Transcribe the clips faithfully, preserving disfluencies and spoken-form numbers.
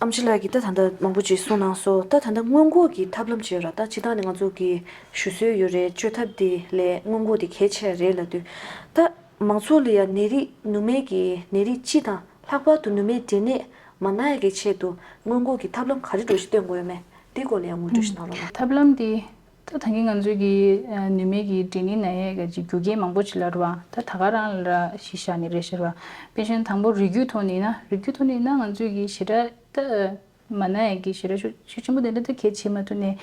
ཨམ་ཆི་ལགས་ཀྱིས་ད་ད་ལྟ་མང་པོ་ཅིག་གསུངས་གནང་སོང་། ད་ད་ལྟ་སྔོན་འགོག་གི་ཐབས་ལམ་ཅིག་ཡོད་ར། ད་སྤྱིར་བཏང་ནས་ང་ཚོ་གི་ཞུ་སྲོལ་ཡོད་རེད། བཅོས་ཐབས་དེ་ལས་སྔོན་འགོག་དེ་གལ་ཆེ་རེད་ལབ་དུས། ད་མང་ཚོགས་ལ་ཡང་ནད་རིགས་ནུ་མའི་གི་ནད་རིགས་སྤྱི་དང་ལྷག་པར་དུ་ནུ་མའི་འབྲས་ནད་མ་ན་ཡ་གི་ཆེད་དུ་སྔོན་འགོག་གི་ཐབས་ལམ་ག་རེ་འདྲ་ཞིག་སྟོན་དགོས་ཡོད་མེད་དེ་སྐོར་ལ་ཡང་ངོ་སྤྲོད་ཞིག་གནང་རོགས་གནང་། ཐབས་ལམ་དེ། ད་ད་གིན་ང་ཚོས་ཀྱི་ཨ་ནུ་མའི་གི་འབྲས་ནད་ན་ཡས་ཀྱི་རྒྱུ་རྐྱེན་མང་པོ་ཅིག་ལ་རེད་བ། ད་ད་ག་རང་ལ་གཞི་བཞག་ནས་རེད་ཤག་རེད་བ། དཔེ་བཞིན་དང་པོ་རིགས་རྒྱུད་ཐོག་ནས་ཡིན་ན། རིགས་རྒྱུད་ཐོག་ནས་ཡིན་ན་ང་ཚོས་ཀྱི་ཞེ་དྲག་ད་མ་ན་ཡས་ཀྱི་ཞེ་དྲག་ཤུགས་ཤུགས་ཆེན་པོ་དེ་འདྲ་ད་གལ་ཆེ་མ་ཐུབ་ནས།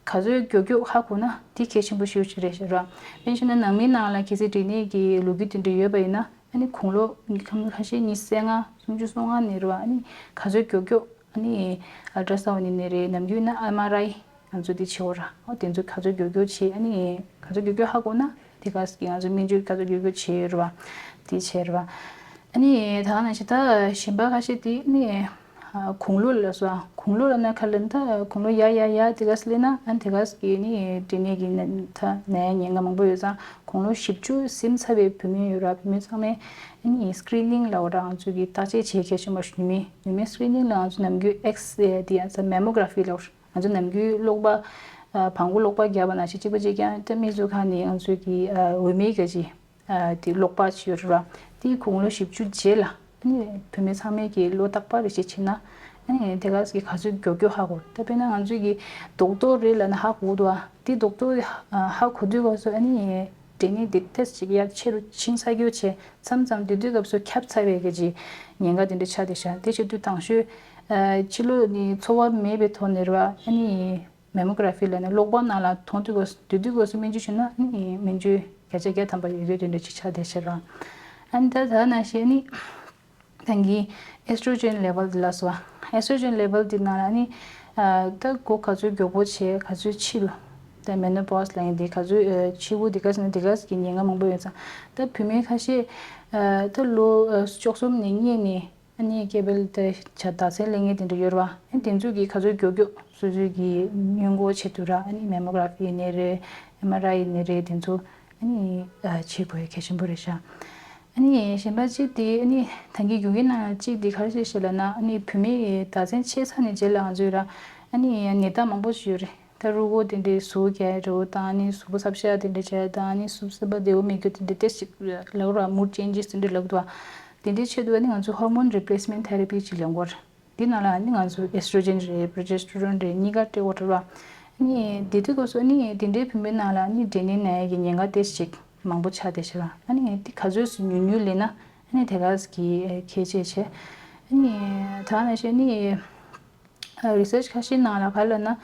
ག་ཚོད་མགྱོགས་མགྱོགས་ཧ་གོ་ན་དེ་གལ་ཆེན་པོ་ཤོས་ཅིག་རེད་ཤག་རེད་བ། དཔེ་བཞིན་ན་ནང་མིའི་ནང་ལ་གལ་སྲིད་འབྲས་ནད་ཀྱི་ལོ་རྒྱུས་དེ་འདྲ་ཡོད་པ་ཡིན་ན། ཨ་ནི་དགུང་ལོ་ཁ་ཤས་ཉི་ཤུ་རྩ་ལྔ་སུམ་ཅུ་སོ་ལྔ་ནས་རེད་བ། ཨ་ནི་ག་ཚོད་མགྱོགས་མགྱོགས། ཨ་ནི་ཨལ་ཊ་སའུན་ནི་ནི་རེད། ནམ་རྒྱུན་ན་ཨེམ་ཨར་ཨའི་ང་ཚོ་དེ་བྱེད་འོ་ར། ཨོ་དེ་ཚོ་ག་ཚོད་མགྱོགས་མགྱོགས་བྱེད། ཨ་ནི་ག་ཚོད་མགྱོགས་མགྱོགས་ཧ་གོ་ན་དེ་ག་ཟེ་ང་ཚོ་སྨན་བཅོས་ག་ཚོད་མགྱོགས་མགྱོགས་བྱེད་རེད་བ། དེ་བྱེད་རེད་བ། ཨ་ནི་ད་ག་ནང་བཞིན་ད་གཞན་པ་ཁ་ཤས་དེ་ཨ་ནི་དགུང་ལོ་ལ་སོ། དགུང་ལོ་ལ་ན་ག་ལ་ད་དགུང་ལོ་ཡར་ཡར་ཡར་དེ་ག་ཟེ་སླེབས་ན། ཨ་ནི་དེ་ག་ཟེ་གི་ནི་འབྲས་ནད་ཀྱི་ན་ད་ན་ཡ་ཉེན་ཁ་མང་པོ་ཡོད་ཙང་། དགུང་ལོ་བཞི་བཅུ་ཟིན་ཚར་བའི་བུད་མེད་ཡོད་ར། བུད་མེད་ཚང་མས་ཨ་ནི་སི་ཀི་རི་ནིང་ལབ་འོ་ར། ང་ཚོ་གི་བརྟག་དཔྱད་བྱེད་གལ་ཆེན་པོ་ཞིག་ནུ་མའི་ནུ་མའི་སི་ཀི་རི་ནིང་ལ་ང་ཚོ་ནམ་རྒྱུན་ཨེགས་རེ་དེ་ཡང་ས་མེ་མོ་གྷ་ར་ཕི་ལབ་འོ་ར། ང་ཚོ་ནམ་རྒྱུན་གློག་པ་ཨ་བང་གོ་གློག་པ་བརྒྱབ་པ་ནང་བཞིན་གཅིག་པ་གཅིག་རྐྱང་། ད་མི་ཚོ་ཁ་ནས་ང་ཚོ་གི་ཨ་འོ་མའི་ག་ཅི་ཨ་དེ་གློག་པ་ཅིག་ཡོད་རེད་བ། དེ་དགུང་ལོ་བཞི་བཅུ་རྗེས་ལ་ཨ་ནི་བུད་མེད་ཚང་མས་ཀྱི་བློ་ཐག་པ་རེ་བྱེད་བྱེད་ན། ཨ་ནི་དེ་ག་ཟེ་ག་ཚོད་མགྱོགས་མགྱོགས་ཧ་གོ། ད་དཔེར་ན་ང་ཚོ་གི་རྡོག་རྡོག་རེད་ལབ་ན་ཧ་གོ་འདུག་བ། དེ་རྡོག་རྡོག་ཧ་གོ་དུས་སྐབས་སུ་ཨ་ནི་འབྲས་ནད་དེ་ཏོག་ཙམ་ཅིག་ཡར་ཆེ་རུ་ཕྱིན་ཚར་རྒྱུ་བྱས། མཚམས་མཚམས་དེ་དུས་སྐབས་སུ་ཁྱབ་ཚར་བའི་གི་ཅིག་ཉེན་ཁ་དེ་འདྲ་ཆགས་བསྡད་ཤག། དེ་བྱེད་དུས་དང་ཤོས་ཨ་ཕྱི་ལོགས་ནས་ཚོར་བ་མེད་པའི་ཐོག་ནས་རེད་བ། ཨ་ནི་མེ་མོ་གྷ་ར་ཕི་ལབ་ནས་གློག་པ་ནང་ལ་མཐོང་དུས་སྐབས་སུ། དེ་དུས་སྐབས་སུ་སྨན་བཅོས་བྱུང་ན་ཨ་ནི་སྨན་བཅོས་བརྒྱ་ཆ་བརྒྱ་ཐམ་པ་ཡོད་རྒྱུ་དེ་འདྲ་ཅིག་ཆགས་བསྡད་ཤག་ར། ཨ་ནི་ད་ད་ནང་བཞིན་ཨ་ནི། ད་གིན་ཨེ་སི་ཊྲོ་ཇེན་ལེ་ཝལ་དེ་ལ་སོ། ཨེ་སི་ཊྲོ་ཇེན་ལེ་ཝལ་དེ་ནང་ལ་ནི་ཨ་ད་འགོ་ག་ཚོད་མགྱོགས་པོ་བྱས་ག་ཚོད་ཕྱི་རུ། ད་མེ་ནོ་པོ་སི་ལབ་མཁན་དེ་ག་ཚོད་ཨ་ཕྱི་པོ་དེ་ག་ཟེ་ན་དེ་ག་ཟེ་གི་ཉེན་ཁ་མང་པོ་ཡོད་ཙང་། ད་བུད་མེད་ཁ་ཤས་ཨ་ད་ལོ་ཨ་བཅུ་གསུམ་ནས་རྙེད་ནས་ཨ་ནི་སྐྱེ་འཕེལ་ད་ཆ་རྡ་མཚན་ལེན་མཁན་དེ་འདྲ་ཡོད་རེད་བ། ཨ་དེ་ཚོ་གིས་ག་ཚོད་མགྱོགས་མགྱོགས་སོ་སོའི་གི་སྔོན་འགོག་ཆེད་དུ་ར། ཨ་ནི་མེ་མོ་གྷ་ར་ཕི་ཡིན་ནའི་རེད། ཨེམ་ཨར་ཨའི་ཡིན་ནའི་རེད། དེ་ཚོ་ཨ་ནི་ཨ་བྱེད་དགོས་ཡ་གལ་ཆེན་པོ་རེད་ཤག། ཨ་ནི་གཞན་པ་གཅིག་དེ་ཨ་ནི་ད་གིན་རྒྱུ་རྐྱེན་ནང་གཅིག་དེ་ག་རེ་བྱས་ལབ་ན། ཨ་ནི་བུད་མེད་རྡ་མཚན་ཆད་ཚར་ནས་རྗེས་ལ་ང་ཚོའི་ར་ཨ་ནི་ནད་རྟགས་མང་པོ་ཞིག་ཡོད་རེད། ད་རུས་ཁོག་དེ་འདྲའི་ཟུག་རྒྱག་ཡ་འདྲ་བོ་དང་། ཨ་ནི་གཟུགས་པོ་ཚབ་ཤ་དེ་འདྲ་བྱ་ཡ་དང་། ཨ་ནི་གཟུགས་སེམས་པ་བདེ་བོ་མེད་རྒྱུ་དེ་འདྲ་ཏོག་ཙམ་ལབ་ར། མུཌ་ཅེན་ཇེས་དེ་འདྲ་ལབ་འདུག་བ། དེ་འདྲའི་ཆེད་དུ་ཨ་ནི་ང་ཚོ་ཧོར་མོན་རི་པི་ལེ་སི་མེན་ཊི་ཐེ་ར་པི་ཅིག་ལེན་དགོས་རེད། འདི་ནང་ལ་ནི་ང་ཚོ་ཨེ་སི་ཊྲོ་ཇེན་རེད། པོ་རོ་ཇེ་སི་ཊོ་རོན་རེད། གཉིས་ཀ་སྤྲད་དགོས་རེད་བ། ཨ་ནི་དེ་དུས་སྐབས་སུ་ཨ་ནི་དེ་འདྲའི་བུད་མེད་ནང་ལ་ཨ་ནི་འབྲས་ནད་ན་ཡ་གི་ཉེན་ཁ་ཏོག་ཙམ་མང་པོ་ཆགས་བསྡད་ཤག་ར། ཨ་ནི་དེ་ག་ཚོད་ཉུང་ཉུང་ལེན་ན་ཨ་ནི་དེ་ག་ཟེ་གི་ཁྱད་ཆོས་ཆེ། ཨ་ནི་ད་ནང་བཞིན་ནི་རི་སར་ཆི་ཁ་ཤས་ནང་ལ་ག་རེ་ལབ་ན།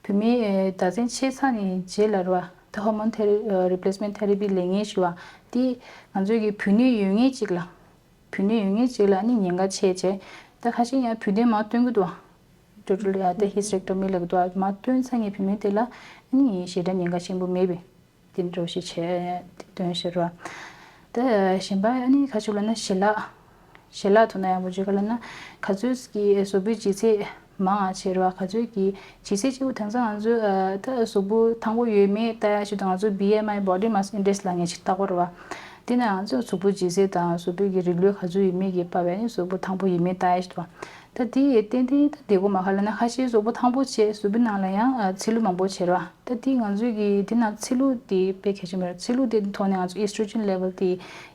བུད་མེད་རྡ་མཚན་ཆད་ཚར་ནས་རྗེས་ལ་རེད་བ། ད་ཧོར་མོན་ཐེ་རི་པི་ལེ་སི་མེན་ཊི་ཐེ་ར་པི་ལེན་མཁན་ཞིག་བ། དེ་ང་ཚོའི་གི་བུད་ནད་ཡོད་མཁན་ཅིག་ལ། བུད་ནད་ཡོད་མཁན་ཅིག་ལ་ནི་ཉེན་ཁ་ཆེ་བྱས། ད་ཁ་ཤས་ཡང་བུད་ནད་མར་བཏོན་གི་འདུག་བ། ཊོ་ཊལ་ཡ་ད་ཧིས་ཊེག་ཊོ་མི་ལབ་གི་འདུག་བ། མར་བཏོན་ཚར་མཁན་བུད་མེད་དེ་ལ་ནི་ཞེ་དྲག་ཉེན་ཁ་ཆེན་པོ་མེད་པས། དེ་འདྲ་བོ་ཞིག་བྱས་ཏེ་བཏོན་ཤག་ར། ད་གཞན་པ་ནི་ག་ཅིག་ལབ་ན་ཞལ་ལག་ཞལ་ལག་ཐོག་ན་ཡག་པོ་བྱེད་ག་ལབ་ན། ག་ཚོད་ཀྱི་གཟུགས་པོའི་ལྗིད་ཚད་མང་ང་བྱེད་ར་བ། ག་ཚོད་ཀྱི་ལྗིད་ཚད་གཅིག་པུ་དེང་སང་ང་ཚོ་ད་གཟུགས་པོ་ཐང་པོ་ཡོད་མེད་ལྟ་ཡ་ཞིག་དང་། ང་ཚོ་བྷི་ཨེམ་ཨའི་Body Mass Index ལབ་མཁན་ཞིག་བལྟ་དགོས་རེད་བ། དེ་ནས་ང་ཚོ་གཟུགས་པོ་ལྗིད་ཚད་དང་གཟུགས་པོའི་གི་རིགས་ལོས་ག་ཚོད་ཡོད་མེད་ཀྱི་དཔག་པའི་ནི་གཟུགས་པོ་ཐང་པོ་ཡོད་མེད་ལྟ་ཡ་ཞིག་འདུག་བ། ད་དེ་ཏན་ཏན་ད་བདེ་པོ་མ་ག་ལབ་ན། ཁ་ཤས་གཟུགས་པོ་ཐང་པོ་བྱས། གཟུགས་པོའི་ནང་ལ་ཡང་ཚིལ་ལུ་མང་པོ་བྱེད་ར་བ། ད་དེ་ང་ཚོའི་གི་དེ་ནང་ཚིལ་ལུ་དེ་དཔེ་གལ་ཆེན་པོ་རེད། ཚིལ་ལུ་དེ་ཐོག་ནས་ང་ཚོ་ཨེ་སི་ཊྲོ་ཇེན་ལེ་ཝལ་དེ་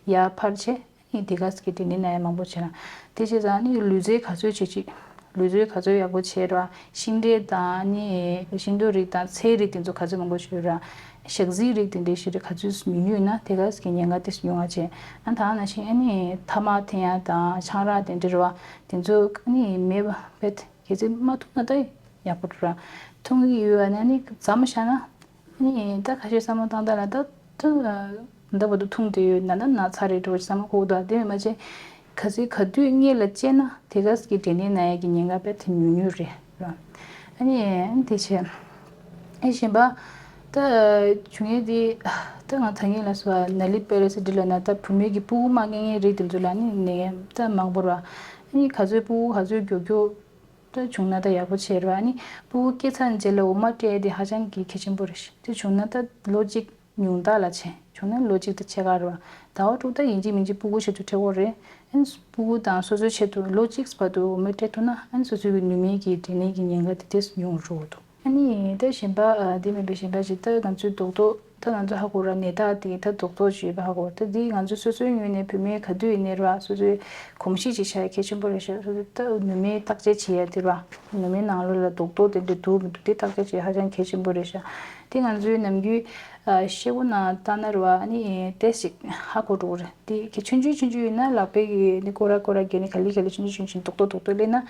ཡར་འཕར་བྱས། ཨ་ནི་དེ་ག་ཟེ་གི་འབྲས་ནད་ན་ཡ་མང་པོ་བྱེད་ར། དེ་བྱས་ཙང་ཨ་ནི་ལུས་རྩལ་ག་ཚོད་བྱེད་ཅིག་ལུས་རྩལ་ག་ཚོད་ཡག་པོ་བྱེད་ར་བ། ཤིང་འབྲས་དང་ཨ་ནི་ཤིང་ཏོག་རིགས་དང་ཚལ་རིགས་དེ་ཚོ་ག་ཚོད་མང་པོ་ཞིག་ཡོད་ར། ཞག་ཚིལ་རིགས་དེ་འདྲའི་ཞིག་ག་ཚོད་ཉུང་ཉུང་ཡོད་ན་དེ་ག་ཟེ་གི་ཉེན་ཁ་དེ་ཉུང་བ་བྱེད། ཨ་ད་ནང་བཞིན་ཨ་ནི་ཐ་མག་འཐེན་ཡ་དང་ཆང་རག་དེ་འདྲ་ར་བ། དེ་ཚོ་ཨ་ནི་མེད་པ་བེད་གལ་སྲིད་མ་འཐུང་ན་ད་ཡག་པོ་འདུག་ར། འཐུང་གི་ཡོད་པ་ན་ནི་མཚམས་བཞག་ན། ཨ་ནི་ད་ཁ་ཤས་བསམ་བློ་བཏང་སྟངས་ལ་ད་ད་ད་བར་དུ་འཐུང་བསྡད་ཡོད་ན་ད་ན་ཚར་རེད་འགྲོ་བསམ་བློ་འཁོར་འདུག་དེ་མིན་པ་བྱས་ག་ཚོད་ག་དུས་སྔས་ལ་སྤྱད་ན་དེ་ག་ཟེ་གི་འབྲས་ནད་ན་ཡ་གི་ཉེན་ཁ་དཔེ་དེ་ཉུང་ཉུང་རེད་ར། ཨ་ནི་དེ་བྱས་ཨེ་གཞན་པ་ད་བྱུང་ཡས་དེ་ད་ང་ད་ངས་ལ་སོ་ནཱ་ལི་པེ་རེ་སི་འདི་ལ་ན་ད་བུད་མེད་ཀྱི་ཕྲུ་གུ་མ་རྙེད་མཁན་རིགས་དེ་ཚོ་ལ་ནི་ནད་ད་མང་པོ་ར། ཨ་ནི་ག་ཚོད་ཕྲུ་གུ་ག་ཚོད་མགྱོགས་མགྱོགས། ད་བྱུང་ན་ད་ཡག་པོ་བྱས་ར་བ། ཨ་ནི་ཕྲུ་གུ་སྐྱེས་ཚར་རྗེས་ལ་འོ་མ་སྤྲད་དེ་ཧ་ཅང་གི་གལ་ཆེན་པོ་རེད་ཤག་དེ་བྱུང་ན་ད་ལོ་གཅིག་ ཉུང་མཐའ་ལ་བྱས་བྱུང་ན་ལོ་གཅིག་དང་ཕྱེད་ཀ་རེད་བ། ཟླ་བ་དྲུག་ད་ཡིན་གཅིག་མིན་གཅིག་སྤུ་གུ་ཆེད་དུ་སྤྲད་དགོས་རེད། ཨ་ནི་སྤུ་གུ་དང་སོ་སོའི་ཆེད་དུ་ལོ་གཅིག་བར་དུ་འོ་མ་སྤྲད་ཐུབ་ན་ཨ་ནི་སོ་སོའི་གི་ནུ་མའི་གི་འབྲས་ནད་ཀྱི་ཉེན་ཁ་དེ་ཏོག་ཙམ་ཉུང་རུ་འགྲོ་གི་འདུག་ཨ་ནི་ད་གཞན་པ་ཨ་དེ་མིན་པའི་གཞན་པ་ཞིག་ད་ང་ཚོའི་རྡོག་རྡོག་ད་ང་ཚོ་ཧ་གོ་ར་ནད་རྟགས་དེ་ད་རྡོག་རྡོག་ཅིག་ཡོད་པ་ཧ་གོ་ད་དེ་ང་ཚོ་སོ་སོའི་ངོས་ནས་བུད་མེད་ག་དུས་ཡིན་ནའི་ར་སོ་སོའི་གོམས་གཤིས་ཅིག་ཆགས་ཡ་གལ་ཆེན་པོ་རེད་ཤག་སོ་སོ་ད་ནུ་མའི་བརྟག་དཔྱད་བྱེད་ཡ་དེ་ར་ནུ་མའི་ནང་ལོགས་ལ་རྡོག་རྡོག་དེ་འདྲ་འདུག་མི་འདུག་དེ་བརྟག་དཔྱད་བྱེད་ཡ་ཧ་ཅང་གལ་ཆེན་པོ་རེད་ཤག་དེ་ང་ཚོའི་ནམ་རྒྱུན་ཨ་ཤེལ་སྒོ་ནང་ལྟ་ན་ར་ཨ་ནི་ཏོག་ཙམ་ཧ་གོ་འགྲོ་གི་རེད། དེ་གི་ཆུང་ཆུང་ཆུང་ཆུང་ཡིན་ན་ལག་པའི་གི་ནི་སྐོར་ར་སྐོར་ར་གྱོན་ནི་ག་ལེ་ག་ལེ་ཆུང་ཆུང་ཆུང་ཆུང་རྡོག་རྡོག་རྡོག་རྡོག་སླེབས་ན།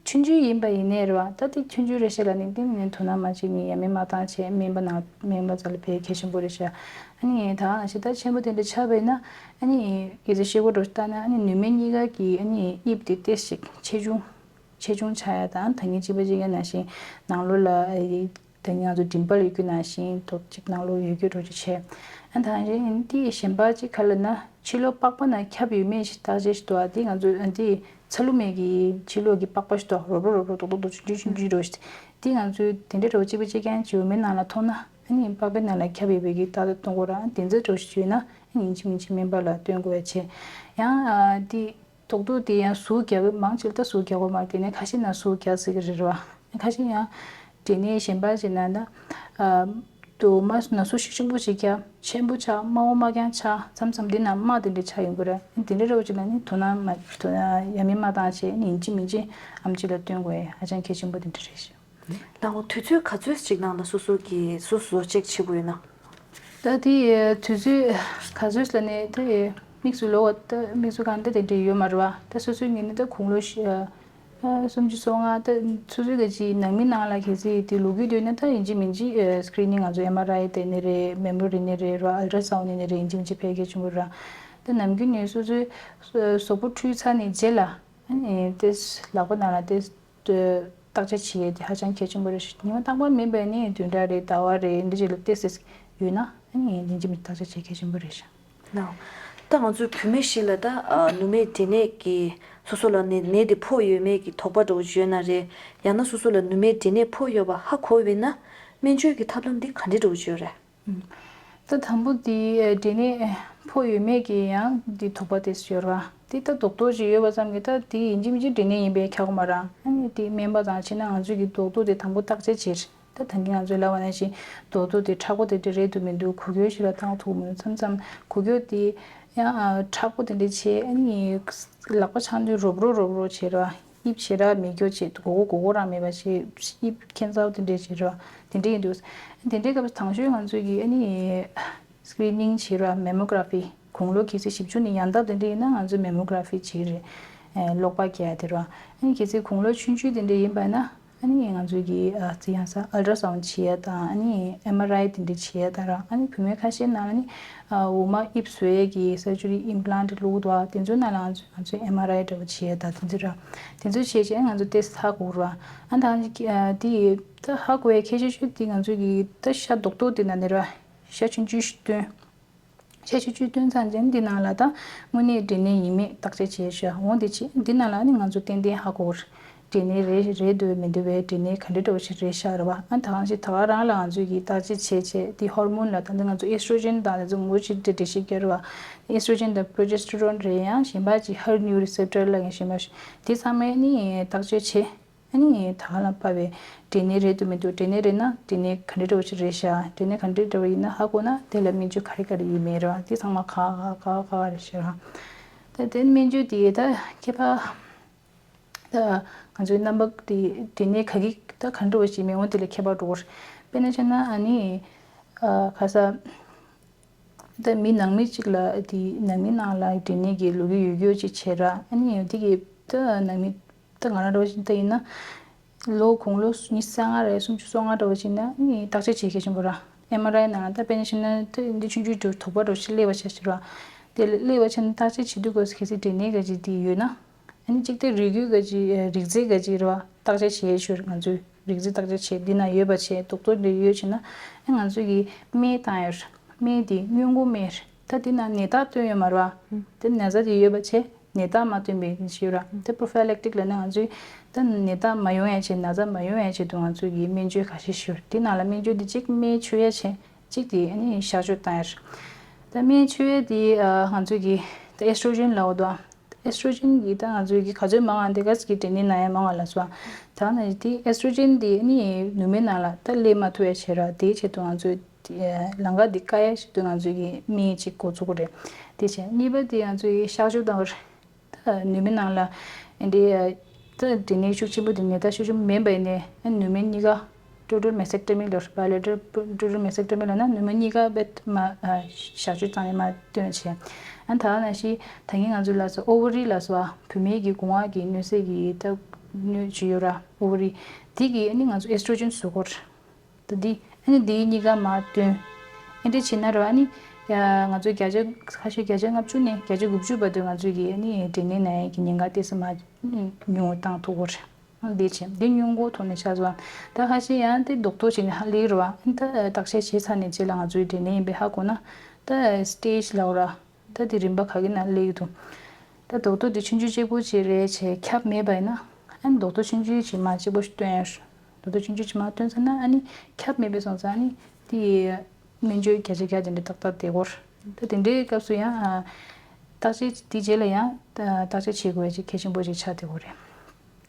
ཆུང་ཆུང་ཡིན་པ་ཡིན་ནའི་རེད་བ། ད་དེ་ཆུང་ཆུང་རེད་ཤག་ལབ་ནས་དེ་ནས་དོ་སྣང་མ་བྱེད་ནས་ཡ་མེད་མ་བཏང་བྱས་སྨན་པ་ནང་སྨན་པ་རྩ་ལ་ཕེབས་གལ་ཆེན་པོ་རེད་ཤག་ཨ་ནི་ད་ག་ནང་བཞིན་ད་ཆེན་པོ་དེ་འདྲ་ཆགས་པ་ཡིན་ན་ཨ་ནི་གལ་སྲིད་ཤེལ་སྒོ་འདྲ་བཏང་ན་ཨ་ནི་ནུ་མའི་གཉིས་ཀ་གི་ཨ་ནི་དབྱིབས་དེ་ཏོག་ཙམ་ཆེ་ཆུང་ཆེ་ཆུང་ཆགས་ཡ་དང་ད་གིན་གཅིག་པ་གཅིག་རྐྱང་ནང་བཞིན་ནང་ལོགས་ལ་ཨ་ནི་ད་གིན་ང་ཚོ་ཌིམ་པལ་ཡོད་རྒྱུ་ནང་བཞིན་ཏོག་ཙམ་ནང་ལོགས་ཡོད་རྒྱུ་འདྲ་ཅིག་བྱས། ཨ་ད་གིན་དེ་གཞན་པ་གཅིག་ག་ལབ་ན་ཕྱི་ལོགས་པགས་པ་ནང་ཁྱབ་ཡོད་མེད་ཞིག་བརྟག་དཔྱད་ཞིག་འདུག་ཨ་དེ་ང་ཚོ་ཨ་དེ། ཚ་ལུ་མའི་གི་ཕྱི་ལོགས་ཀྱི་པགས་པ་ཞིག་འདུག་རོབ་རོབ་རོབ་རོབ་རྡོག་རྡོག་རྡོག་ཆུང་ཆུང་ཆུང་ཆུང་འདྲ་བོ་ཞིག་དེ་ང་ཚོའི་དེ་འདྲའི་འདྲ་བོ་གཅིག་པ་གཅིག་རྐྱང་ཅིག་འོ་མའི་ནང་ལ་མཐོང་ན་ཨ་ནི་པགས་པའི་ནང་ལ་ཁྱབ་ཡོད་པའི་གི་ཏག་ཏག་སྟོན་དགོས་ར། ཨ་དེ་ཚོ་འདྲ་བོ་ཞིག་ཡོད་ན་ཨ་ནི་ཡིན་གཅིག་མིན་གཅིག་སྨན་པ་ལ་སྟོན་དགོས་ཡ་བྱས། ཡང་ཨ་དེ་རྡོག་རྡོག་དེ་ཡང་ཟུག་རྒྱག་གི་མང་ཆེ་ལ་ད་ཟུག་རྒྱག་གི་མ་རེད། དེ་ནས་ཁ་ཤས་ན་ཟུག་རྒྱག་སྲིད་གི་རེད་ར། ཁ་ཤས་ཡང་འབྲས་ནད་གཞན་པ་ཞིག་ན་ན་ཨ། དུ་མ་ན་ཟུག་ཤུགས་ཆེན་པོ་ཞིག་རྒྱག་ཆེན་པོ་ཆགས་རྨ་བོ་རྨ་རྐྱང་ཆགས་མཚམས་མཚམས་འདི་ན་རྨ་དེ་འདྲ་ཆགས་ཡོང་གི་རེད། དེ་འདྲ་འདྲ་བོ་ཅིག་ལ་ནི་དོ་སྣང་མ་དོ་སྣང་ཡ་མེད་མ་བཏང་བྱས་ནི་ཡིན་གཅིག་མིན་གཅིག་ཨམ་ཆི་ལ་སྟོན་དགོས་ཡ་ཧ་ཅང་གལ་ཆེན་པོ་དེ་འདྲ་རེད་ཤག་ལགས་འོ། དུས་ཚོད་ག་ཚོད་ཅིག་ནང་ལ་སོ་སོ་གི་སོ་སོ་ཅེག་བྱེད་དགོས་ཡོད་ན། ད་དེ་དུས་ཚོད་ག་ཚོད་ལ་ནི་དེ་དམིགས་སུ་ལོ་བ་ད་དམིགས་སུ་གང་འདྲ་དེ་འདྲ་ཡོད་མ་རེད་བ། ད་སོ་སོའི་ངོས་ནས་ད་དགུང་ལོ་ཨ་སུམ་ཅུ་སོ་ལྔ་ད་སོ་སོའི་ག་ཅིག་ནང་མི་ནང་ལ་གལ་སྲིད་དེ་ལོ་རྒྱུས་འདོད་ན་ད་ཡིན་གཅིག་མིན་གཅིག་ཨ་སི་ཀི་རི་ནིང་ང་ཚོ་ཨེམ་ཨར་ཨའི་དེ་ནི་རེད། མེམ་རོ་རེད་ནི་རེད་ར། ཨལ་ཊ་སའུན་ནི་ནི་རེད། ཡིན་གཅིག་མིན་གཅིག་ཕལ་སྐད་ཆུང་པོ་ར། ད་ནམ་རྒྱུན་ནས་སོ་སོའི་གཟུགས་པོ་འཁྲུད་ཚར་ནས་རྗེས་ལ་ཨ་ནི་དེ་ལག་པ་ནང་ལ་དེ་བརྟག་དཔྱད་བྱེད་ཡས་དེ་ཧ་ཅང་གལ་ཆེན་པོ་རེད། ཉི་མ་རྟག་པར་མིན་པའི་ནི་བདུན་ཕྲག་རེ་ཟླ་བ་རེ་འདི་ཅིག་ལ་ཏོག་ཙམ་ཡོད་ན་ཨ་ནི་ཡིན་གཅིག་མིན་བརྟག་དཔྱད་བྱེད་གལ་ཆེན་པོ་རེད་ཤག་ལགས། ད་ང་ཚོའི་བུད་མེད་ཞིག་ལ་ད་ཨ་ནུ་མའི་འབྲས་ནད་ཀྱི་སོ་སོ་ལ་ནད་ནད་དེ་ཕོག་ཡོད་མེད་ཀྱི་དོགས་པ་འདྲ་བོ་ཅིག་ཡོད་ན་རེད། ཡང་ན་སོ་སོ་ལ་ནུ་མའི་འབྲས་ནད་ཕོག་ཡོད་པ་ཧ་གོ་བས་ན་སྨན་བཅོས་ཀྱི་ཐབས་ལམ་འདི་ག་འདྲ་འདྲ་བོ་ཅིག་ཡོད་རེད། ད་དང་པོ་དེ་འབྲས་ནད་ཕོག་ཡོད་མེད་ཀྱི་ཡང་དེ་དོགས་པ་དེ་ཡོད་ར། དེ་ད་རྡོག་རྡོག་ཅིག་ཡོད་པ་ཙམ་གྱིས་ད་དེ་ཡིན་གཅིག་མིན་གཅིག་འབྲས་ནད་ཡིན་པས་ཁྱབ་ཀྱི་མ་རེད། ཨ་ནི་དེ་སྨན་པ་དང་བྱས་ན་ང་ཚོས་ཀྱི་རྡོག་རྡོག་དེ་དང་པོ་བརྟག་དཔྱད་བྱེད། ད་ད་གིན་ང་ཚོས་ལབ་པ་ནང་བཞིན་རྡོག་རྡོག་དེ་མཁྲེགས་པོ་དེ་འདྲ་རེད་འདུག་མི་འདུག་གོ་སྐྱོན་ཞིག་ལ་བཏང་ཐུབ་མི་འདུག་མཚམས་མཚམས་གོ་སྐྱོན་དེ་ཡང་མཁྲེགས་པོ་དེ་འདྲ་བྱས། ཨ་ནི་ལག་པ་འཆང་དུས་རོབ་རོབ་རོབ་རོབ་བྱེད་ར། དབྱིབས་ཞེ་དྲག་མེད་སྐྱོ་བྱེད་དགོས་མགོ་སྐོར་རང་མེད་པ་བྱེད། དབྱིབས་ཁྱད་མཚར་དེ་འདྲས་བྱེད་ར། དེ་འདྲས་ཡིན་འདུག་དེ་འདྲའི་སྐབས་དང་ཤོས་ང་ཚོས་ཀྱི་ཨ་ནི་སི་ཀི་རི་ནིང་བྱེད་ར། མེ་མོ་གྷ་ར་ཕི་དགུང་ལོ་གལ་སྲིད་བཞི་བཅུ་ནས་ཡར་འདབ་དེ་འདྲས་ཡིན་ན་ང་ཚོས་མེ་མོ་གྷ་ར་ཕི་བྱེད་རེད། གློག་པ་རྒྱག་དེ་ར། ཨ་ནི་གལ་སྲིད་དགུང་ལོ་ཆུང་ཆུང་དེ་འདྲས་ཡིན་པ་ན། ཨ་ནི་ང་ཚོས་ཀྱི་ཨ་རྩི་ཡང་ས་ཨལ་ཊ་སའུན་བྱེད་ཡ་དང་ཨ་ནི་ཨེམ་ཨར་ཨའི་དེ་འདྲ་བྱེད་ཡ་དང་ར། ཨ་ནི་བུད་མེད་ཁ་ཤས་ནང་ལ་ནི་ཨ་འོ་མ་དབྱིབས་བཟོ་ཡས་ཀྱི་སར་ཇི་རི་ཨིམ་པི་ལན་ཊི་བླུགས་འདུག་དེ་ཚོའི་ནང་ལ་ང་ཚོས་ང་ཚོས་ཨེམ་ཨར་ཨའི་འདྲ་པོ་བྱེད་ཡ་དང་དེ་ཚོ་ར། དེ་ཚོ་བྱས་རྗེས་ང་ཚོ་ཏོག་ཙམ་ཧ་གོ་ར། ཨ་ད་ཨ་ནི་ཨ་དེ་ད་ཧ་གོ་ཡ་ཁྱད་ཆོས་ཤོས་དེ་ང་ཚོས་ཀྱི་ད་ཤ་རྡོག་རྡོག་དེ་ནང་ནས་ར་ཤ་ཆུང་ཆུང་ཞིག་བཏོན། ཆ་ཆུང་ཆུང་བཏོན་ཚར་རྗེས་འདི་ནང་ལ་ད་དངོས་གནས་འབྲས་ནད་ཡིན་མེད་བརྟག་དཔྱད་བྱས་ཤག་འོང་དེ་ཕྱིན་འདི་ནང་ལ་ནི་ང་ཚོ་ཏན་ཏན་ཧ་གོ་གི་རེད། འབྲས་ནད་རེད་རེད་འདུག་མི་འདུག་བས་འབྲས་ནད་ག་འདྲ་འདྲ་བོ་ཞིག་རེད་ཤག་རེད་བ། ཨ་ད་གང་ཞིག་ད་ག་རང་ལ་ང་ཚོས་ཀྱི་བརྟག་དཔྱད་བྱས་བྱས་དེ་ཧོར་མོན་ལ་ད་འདི་ང་ཚོ་ཨེ་སི་ཊྲོ་ཇེན་དང་དེ་ཚོ་ངོ་ཅིག་འབྲེལ་འབྲེལ་ཞིག་རྒྱག་རེད་བ། ཨེ་སི་ཊྲོ་ཇེན་དང་པྲོ་ཇེ་སི་ཊོ་རོན་རེད། ཡང་གཞན་པ་ཅིག་ཧེར་ནིའུ་རི་སེབ་ཊར་ལབ་མཁན་གཞན་པ་ཞིག་དེ་ཚང་མས་ནི་བརྟག་དཔྱད་བྱས། ཨ་ནི་ད་ག་ལ་ཕབ་པའི་འབྲས་ནད་རེད་འདུག་མི་འདུག་འབྲས་ནད་རེད་ན་འབྲས་ནད་ག་འདྲ་འདྲ་བོ་ཞིག་རེད་ཤག་འབྲས་ནད་ག་འདྲ་འདྲ་བོ་ཡིན་ན་ཧ་གོ་ན་དེ་ལ་སྨན་བཅོས་ག་རེ་ག་རེ་ཡིན་མིན་རེད་བ། དེ་ཚང་མ་ག་ག་ག་ག་རེད་ཤག་ད་དེ་སྨན་བཅོས་དེ་ད་ཁྱད་པར་ད་ང་ཚོའི་རྣམ་པ་དེ་འབྲས་ནད་ག་གི་ད་ག་འདྲ་བོ་ཞིག་མི་འོང་དེ་ལ་ཁྱད་པར་འགྲོ་གི་རེད། དཔེར་ན་བྱས་ན་ཨ་ནི་ཨ་ག་ས། ད་མི་ནང་མི་གཅིག་ལ་དེ་ནང་མི་ནང་ལ་འབྲས་ནད་ཀྱི་ལོ་རྒྱུས་ཡོད་རྒྱུ་ཅིག་བྱས་ར། ཨ་ནི་དེ་གི་ད་ནང་མི་ད་ང་རང་འདྲ་བོ་ཞིག་ད་ཡིན་ན་ལོ་དགུང་ལོ་ཉི་ཤུ་རྩ་ལྔ་རེད་སུམ་ཅུ་སོ་ལྔ་འདྲ་བོ་ཞིག་ན་ཨ་ནི་བརྟག་དཔྱད་བྱེད་མཁན་ཆེན་པོ་ར། ཨེམ་ཨར་ཨའི་ནང་ལ་ད་དཔེར་ན་བཤད་ན་ད་འདི་ཆུང་ཆུང་འདྲ་དོགས་པ་འདྲ་བོ་ཞིག་སླེབས་པ་ཆ་ཞིག་ར། དེ་སླེབས་པ་ཆ་ན་བརྟག་དཔྱད་བྱེད་དུས་སྐབས་སུ་གལ་སྲིད་འབྲས་ནད་ག་ཅིག་དེ་ཡོད་ན། ཨ་ནི་གཅིག་དེ་རིགས་རྒྱུད་ག་ཅིག་རིགས་རྫས་ག་ཅིག་རེད་བ། བརྟག་དཔྱད་བྱེད་ཡས་ཤོར་ང་ཚོས་རིགས་རྫས་བརྟག་དཔྱད་བྱེད་འདི་ན་ཡོད་པ་བྱས་རྡོག་རྡོག་འདི་ཡོད་བྱས་ན་ཨ་ང་ཚོས་ཀྱི་སྨན་བཏང་ཡོད། སྨན་དེ་སྔོན་འགོག་སྨན་རེད། ད་འདི་ན་ནད་རྟགས་སྟོན་ཡོད་མ་རེད་བ། དེ་ན་ཚ་དེ་ཡོད་པ་བྱས་ནད་རྟགས་མ་སྟོན་པའི་ཞིག་ཡོད་ར། དེ་པྲོ་ཕའི་ལེག་ཊིག་ལབ་ན་ང་ཚོས་ད་ནད་རྟགས་མ་ཡོང་ཡ་བྱས་ན་ཚ་མ་ཡོང་ཡ་ཆེད་དུ་ང་ཚོས་ཀྱི་སྨན་བཅོས་ཁ་ཤས་ཤིག་ཡོད་རེད། འདི་ནང་ལ་སྨན་བཅོས་འདི་གཅིག་སྨན་མཆོད་ཡ་བྱས། གཅིག་དེ་ཨ་ནི་གཤག་བཅོས་བཏང་ཡ་རེད། ད་སྨན་མཆོད་ཡ་དེ་ཨ་ང་ཚོས་ཀྱི་ད་ཨེ་སི་ཊྲོ་ཇེན་ལབ་འདུག་ཨེ་སི་ཊྲོ་ཇེན་གྱི་ད་ང་ཚོས་ཀྱི་ག་ཚོད་མང་ང་དེ་ག་ཚོད་ཀྱི་འབྲས་ནད་ན་ཡ་མང་ང་ལ་སོ། ད་ནི་དེ་ཨེ་སི་ཊྲོ་ཇེན་དེ་ཨ་ནི་ནུ་མའི་ནང་ལ་ད་སླེབས་མ་ཐུབ་ཡ་བྱེད་ར། དེའི་ཆེད་དུ་ང་ཚོས་ལམ་ཁ་འདི་བཀག་ཡ་ཆེད་དུ་ང་ཚོས་ཀྱི་སྨན་གཅིག་འགོ་བཙུགས་པ་རེད། དེ་བྱས་གཉིས་པ་དེ་ང་ཚོས་ཀྱི་གཤག་བཅོས་བཏང་བ་རེད། ད་ནུ་མའི་ནང་ལ་ཨེ་འདྲའི་ད་འབྲས་ནད་ཤུགས་ཆེན་པོ་དེ་ནད་རྟགས་ཤུགས་ཆེན་པོ་མིན་པ་ཡིན་ནའི་ཨ་ནུ་མའི་གཉིས་ཀ་ཊོ་ཊལ་མེ་སེག་ཊོ་མི་ལབ་རེད། བྷའི་ལེ་ཊལ་ཊོ་ཊལ་མེ་སེག་ཊོ་མི་ལབ་ན་ནུ་མ་གཉིས་ཀ་རྦད་མ་གཤག་བཅོས་བཏང་ཡ་མ་བཏོན་བྱས། ཨ་ད་ནང་བཞིན་ད་གིན་ང་ཚོས་ལབ་སོང་ཨོ་ཝ་རི་ལབ་སོང་བ། བུད་མེད་ཀྱི་སྒོ་ང་གི་སྣུན་ཟད་ཀྱི་ད་སྣོད་ཅིག་ཡོད་ར་ཨོ་ཝ་རི། དེ་གི་ཨ་ནི་ང་ཚོ་ཨེ་སི་ཊྲོ་ཇེན་བཟོ་དགོས་རེད། ད་འདི་ཨ་ནི་འདིའི་གཉིས་ཀ་མར་བཏོན། ཨེ་འདྲ་བྱས་ན་ར་ཨ་ནི་ཡ་ང་ཚོ་བརྒྱ་ཆ་ཁ་ཤས་བརྒྱ་ཆ་ལྔ་བཅུ་ནས་བརྒྱ་ཆ་དགུ་བཅུ་བར་དུ་ང་ཚོས་ཀྱི་ཨ་ནི་འབྲས་ནད་ན་ཡས་ཀྱི་ཉེན་ཁ་ཏོག་ཙམ་མར་ཉུང་བཏང་ཐུབ་ཀྱི་རེད། འདི་བྱས་འདི་ཉུང་གོ་ཐོག་ནས་ཆགས་སོང་། ད་ཁ་ཤས་ཡང་དེ་རྡོག་ཐོ་བྱས་ནས་ཧ་ལས་རེད་བ། ཨ་ནི་ད་བརྟག་དཔྱད་བྱས་ཚར་ནས་རྗེས་ལ་ང་ཚོའི་འབྲས་ནད་ཡིན་པའི་ཧ་གོ་ན་ད་སི་ཊེ་ཇི་ལབ་ར། ད་དེ་རིམ་པ་ག་གི་ནང་སླེབས་ཀྱི་འདུག་ད་རྡོག་ཐོ་དེ་ཆུང་ཆུང་གཅིག་པོ་ཅིག་རེད་བྱས་ཁྱབ་མེད་པ་ཡིན་ན། ཨ་ནི་རྡོག་ཐོ་ཆུང་ཆུང་ཅིག་མར་གཅིག་པོ་ཞིག་བཏོན་ཡ། རྡོག་ཐོ་ཆུང་ཆུང་ཅིག་མར་བཏོན་ཚར་ན་ཨ་ནི་ཁྱབ་མེད་པ་སོང་ཙང་ཨ་ནི་དེ་སྨན་བཅོས་བརྒྱ་ཆ་བརྒྱ་དེ་འདྲ་ཏག་ཏག་བསྡད་ཀྱི་ཡོད་རེད། ད་དེ་འདྲའི་སྐབས་སུ་ཡང་ཨ་བརྟག་དཔྱད་དེ་རྗེས་ལ་ཡང་བརྟག་དཔྱད་བྱེད་དགོས་ཡ་ཅིག་གལ་ཆེན་པོ་ཅིག་ཆགས་བསྡད་ཀྱི་ཡོད་རེད།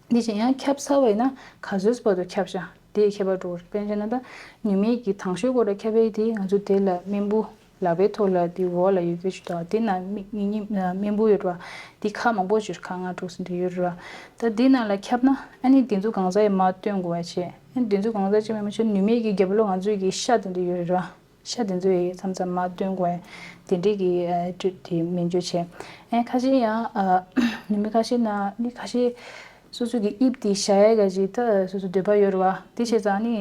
འདི་བཞིན་ཡང་ཁྱབ་ཚར་བ་ཡིན་ན་ག་ཚོད་བར་དུ་ཁྱབ་ཤག་དེའི་ཁྱད་པར་འགྲོ་གི་རེད། དཔེར་ན་ཆ་བཞག་ན་ད་ནུ་མའི་གི་དང་ཤོས་སྐོར་ལ་ཁྱབ་ཡས་དེ་ང་ཚོ་དེ་ལ་རྨེན་བུ་ལག་པའི་ཐོག་ལ་དེ་འོག་ལ་ཡོད་རྒྱུ་ཞིག་དང་དེ་ནང་རྨེན་རྨེན་བུ་ཡོད་རེད་བ། དེ་ཁག་མང་པོ་ཅིག་ཁག་ལྔ་དྲུག་ཙམ་དེ་ཡོད་རེད་བ། ད་དེ་ནང་ལ་ཁྱབ་ན་ཨ་ནི་དེ་ཚོ་གང་ཟག་ཡི་མར་བཏོན་དགོས་པ་བྱས། ཨ་ནི་དེ་ཚོ་གང་ཟག་ཅིག་མིན་པ་བྱས་ནུ་མའི་གི་རྒྱབ་ལོགས་ང་ཚོའི་གི་ཤ་དེ་འདྲ་ཡོད་རེད་བ། ཤ་དེ་ཚོ་ཡི་མཚམས་མཚམས་མར་བཏོན་དགོས་ཡ། དེ་འདྲའི་གི་ཨ་ཊི་རིཊ་དེ་སྨན་བཅོས་བྱས། ཨ་ཁ་ཤས་ཡང་ཨ་ནུ་མའི་ཁ་ཤས་ན་ནི་ཁ་ཤས་སོ་སོ་གི་དབྱིབས་དེ་བཞག་ཡ་ག་ཅིག་ད་སོ་སོ་འདོད་པ་ཡོད་རེད་བ། དེ་བྱས་ཙང་ནི་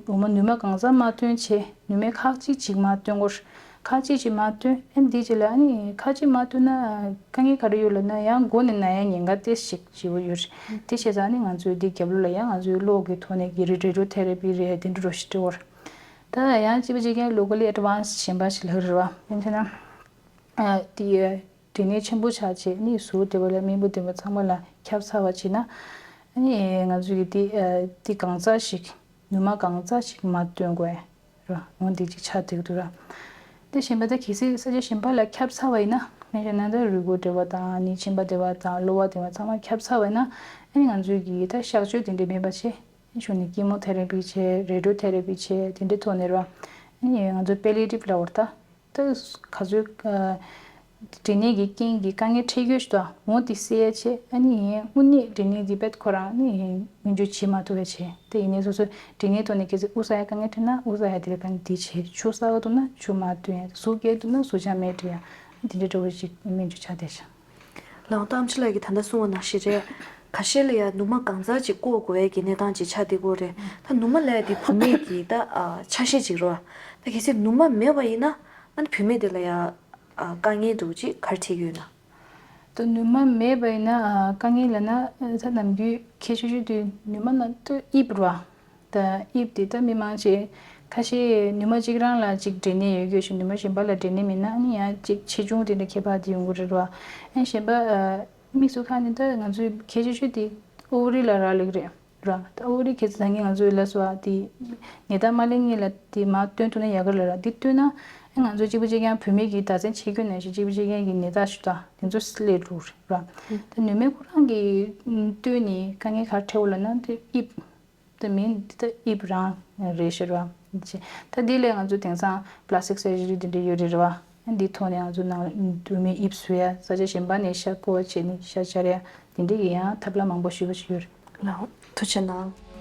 འོ་མ་ནུ་མ་གང་ཟག་མར་བཏོན་བྱས་ནུ་མའི་ཁག་ཅིག་ཅིག་མར་བཏོན་དགོས། ཁག་ཅིག་ཅིག་མར་བཏོན། ཨ་ནི་དེ་རྗེས་ལ་ཨ་ནི་ཁག་ཅིག་མར་བཏོན་ན་དཀའ་ངལ་ག་རེ་ཡོད་ལབ་ན་ཡང་མགོ་ནས་ན་ཡ་ཉེན་ཁ་ཏོག་ཙམ་ཞིག་ཡོད་རེད། དེ་བྱས་ཙང་ནི་ང་ཚོས་འདི་རྒྱབ་ལོགས་ལ་ཡང་ང་ཚོའི་གློག་གི་ཐོག་ནས་ཀྱི་རེ་ཌི་ཡོ་ཐེ་ར་པི་རེད་དེ་འདྲ་རོ་ཞིག་སྤྲད་དགོས་རེད། ད་ཡང་གཅིག་པ་གཅིག་རྐྱང་ལོ་ཀལ་ལི་ཨེ་ཌི་ཝན་སི་གཞན་པ་ཞིག་ལྷག་རེད་བ། ཡིན་ཕྱིན་ན། དེ་འབྲས་ནད་ཆེན་པོ་ཆགས་བྱས་ནི་ཟུར་དེ་བ་ལ་རྨེན་བུ་དེ་བ་ཚང་མ་ལ་ཁྱབ་ཚར་བ་བྱས་ན། ཨ་ནི་ང་ཚོ་གི་དེ་དེ་གང་ཚ་ཞིག་ནུ་མ་གང་ཚ་ཞིག་མ་བཏོན་དགོས་ར། འོ་འདི་གཅིག་ཆགས་བསྡད་ཀྱི་འདུག་ར། དེ་གཞན་པ་ད་གལ་སྲིད་ས་ཆ་གཞན་པ་ལ་ཁྱབ་ཚར་བ་ཡིན་ན་ནས་བྱས་ན་ད་རུས་ཁོག་དེ་བ་དང་ནི་མཆིན་པ་དེ་བ་དང་གློ་བ་དེ་བ་ཚང་མ་ཁྱབ་ཚར་བ་ཡིན་ན། ཨ་ནི་ང་ཚོ་གི་ད་གཤག་བཅོས་དེ་འདྲ་མེད་པ་བྱས། ཨ་ནི་ཞུ་ནས་ཀི་མོ་ཐེ་ར་པི་བྱས་རེ་ཌི་ཡོ་ཐེ་ར་པི་བྱས་དེ་འདྲའི་ཐོག་ནས་ར། ཨ་ནི་ང་ཚོ་པེ་ལི་ཡེ་ཊིབ་ལབ་པ་རེད་ད། ད་ག་ཚོད་ཨ་འབྲས་ནད་ཀྱི་རྐྱེན་གྱིས་དཀའ་ངལ་འཕྲད་ཡོད་ཞུ་དང་འོ་དེ་སེལ་ཡ་ཆེད་ཨ་ནི་དངོས་གནས་འབྲས་ནད་འདི་བེད་ཁོ་རང་ནི་སྨན་བཅོས་བྱེད་མ་ཐུབ་པ་བྱས་དེ་ཡིན་ནའི་སོ་སོ་འབྲས་ནད་ཐོག་ནས་གལ་སྲིད་དབུགས་བསགས་ཡ་དཀའ་ངལ་འཕྲད་ན་དབུགས་བསགས་ཡ་དེ་ལ་དཀའ་ངལ་འདི་བྱས་ཆུ་བསགས་འདུག་ན་ཆུ་མ་བཏུང་ཡ་ཟུག་སྐྱེས་འདུག་ན་ཟུག་ཆང་མེད་འདྲ་ཡ་འདི་འདྲའི་འདྲ་བོ་ཞིག་སྨན་བཅོས་བྱ་བསྡད་ཤག་ལགས་འོང་། ད་ཨམ་ཆི་ལགས་ཀྱིས་ད་ལྟ་གསུངས་པ་ནང་བཞིན་རེད། ཁ་ཤས་ལ་ཡང་ནུ་མ་གང་ཚ་ཅིག་བཀོག་དགོས་ཡས་ཀྱི་གནས་སྟངས་ཅིག་ཆགས་བསྡད་ཀྱི་ཡོད་རེད། ད་ནུ་མ་ལབ་ཡ་དེ་བུད་མེད་ཀྱི་ད་ཨ་ཆ་ཤས་ཅིག་རེད་བ། ད་གལ་སྲིད་ནུ་མ་མེད་པ་ཡིན་ན་ཨ་ནི་བུད་མེད་དེ་ལ་ཡང་ཨ་དཀའ་ངལ་འདྲ་བོ་ཅིག་ག་རེ་འཕྲད་ཀྱི་ཡོད་ན། ད་ནུ་མ་མེད་པ་ཡིན་ན་ཨ་དཀའ་ངལ་ལབ་ན་ཨ་ད་ནམ་རྒྱུན་གལ་ཆེ་ཤོས་དེ་ནུ་མ་ན་ད་དབྱིབས་རེད་བ། ད་དབྱིབས་དེ་ད་མི་མང་ཆེ་ཁ་ཤས་ནུ་མ་གཅིག་རང་ལ་གཅིག་འབྲས་ནད་ཡོད་ཡོད་ཞིག་ནུ་མ་གཞན་པ་ལ་འབྲས་ནད་མེད་ན་ཨ་ནི་ཡང་གཅིག་ཆེ་ཆུང་དེ་འདྲ་ཁྱད་པར་དེ་ཡོང་གི་རེད་བ། ཨ་གཞན་པ་ཨ་དམིགས་སུ་ཁ་ནས་ད་ང་ཚོའི་གལ་ཆེ་ཤོས་དེ་ཨོ་ཝ་རི་ལ་རག་ལས་ཀྱི་རེད་ར། ད་ཨོ་ཝ་རི་གལ་སྲིད་ད་གིན་ང་ཚོའི་ལ་སོ་ཨ་དེ་ནད་རྟགས་མ་སླེབས་སྔོན་ལ་དེ་མར་བཏོན་ཐུབ་ན་ཡག་གི་རེད་ར། དེ་བཏོན་ན་ཨ་ང་ཚོ་གཅིག་པ་གཅིག་རྐྱང་བུད་མེད་ཀྱི་ཟླ་མཚན་ཆད་སྐྱོན་ནང་བཞིན་གཅིག་པ་གཅིག་རྐྱང་གི་ནད་རྟགས་ཞུ་དང་དེ་ཚོ་སླེབས་འགྲོ་རེད་ར། ད་ནུ་མའི་ཁོ་རང་གི་བཏོན་ནས་དཀའ་ངལ་ག་རེ་འཕྲད་འོ་ལབ་ན་དེ་དབྱིབས། དེ་མིན་འདི་ལྟ་དབྱིབས་རང་རེད་ཤག་ར། ད་འདི་ལས་ང་ཚོ་དེང་སང་པ་ལ་སི་ཊིག་སར་ཇི་རི་འདི་འདྲ་ཡོད་རེད་ར་བ། འདི་ཐོག་ནས་ང་ཚོ་ནང་བུད་མེད་དབྱིབས་བཟོ་ཡ་ས་ཆ་གཞན་པ་ནས་ཤ་བརྐོ་བ་བྱས་ནས་ཤ་བཅར་ཡ་འདི་འདྲ་གི་ཡང་ཐབས་ལམ་མང་པོ་ཞེ་པོ་ཅིག་ཡོད་རེད། ལགས་ཐུགས་རྗེ་གནང་།